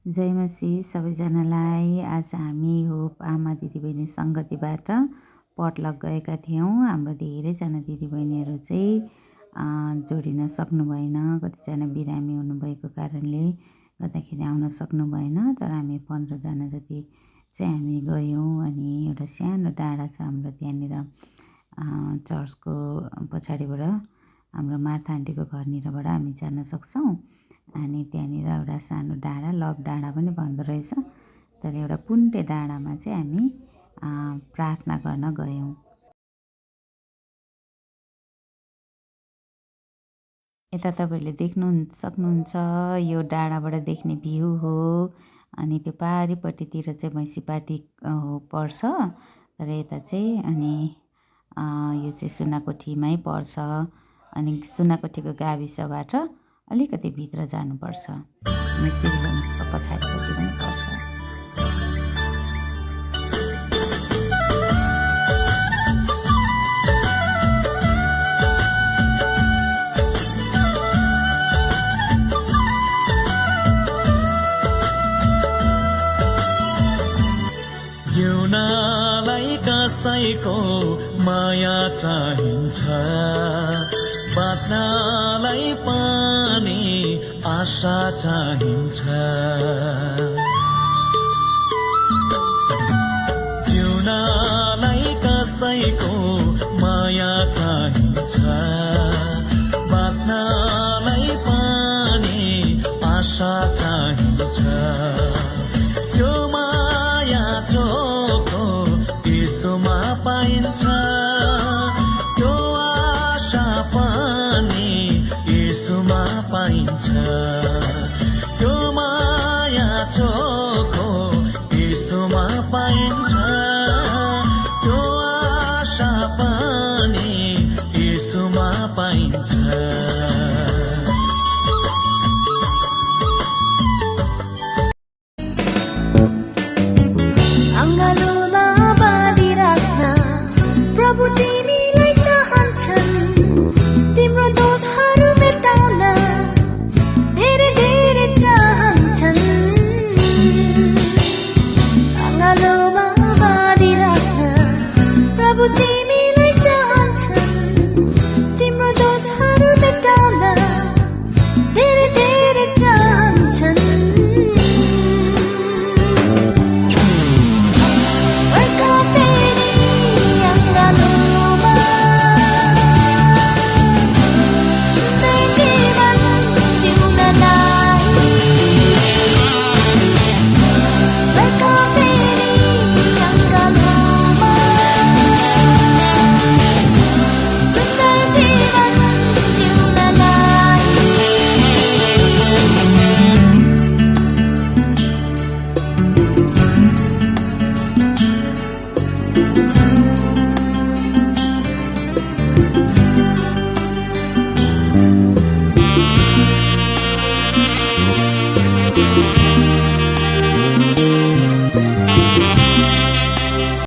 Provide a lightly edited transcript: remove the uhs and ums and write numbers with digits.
जय मसीह सबैजनालाई। आज हामी होप आमा दिदीबहिनी सङ्गतिबाट पटलक गएका थियौँ। हाम्रो धेरैजना दिदीबहिनीहरू चाहिँ जोडिन सक्नु भएन। कतिजना बिरामी हुनुभएको कारणले गर्दाखेरि आउन सक्नु भएन। तर हामी 15 जना जति चाहिँ हामी गयौँ। अनि एउटा सानो डाँडा छ हाम्रो त्यहाँनिर, चर्चको पछाडिबाट हाम्रो मार्था आन्टीको घरनिरबाट हामी जान सक्छौँ। अनि त्यहाँनिर एउटा सानो डाँडा, लभ डाँडा पनि भन्दो रहेछ। तर एउटा पुन्टे डाँडामा चाहिँ हामी प्रार्थना गर्न गयौँ। यता तपाईँहरूले देख्नु सक्नुहुन्छ, यो डाँडाबाट देख्ने भ्यू हो। अनि त्यो पारिपट्टितिर चाहिँ भैँसीपाटी पर्छ। तर यता चाहिँ अनि यो चाहिँ सुनाकोठीमै पर्छ। अनि सुनाकोठीको गाविसबाट अलिकति भित्र जानुपर्छ। अनि सिभिलन्सको पछाडिपट्टि पनि पर्छ। जिउनलाई कसैको माया चाहिन्छ, बाँच्नलाई पनि आशा चाहिन्छ। जिउनलाई कसैको माया चाहिन्छ, बाँच्नलाई पनि आशा चाहिन्छ। त्यो माया चोखो यीशुमा पाइन्छ, त्यो आशा पनि यीशुमा पाइन्छ। त्यो माया चोखो यीशुमा पाइन्छ।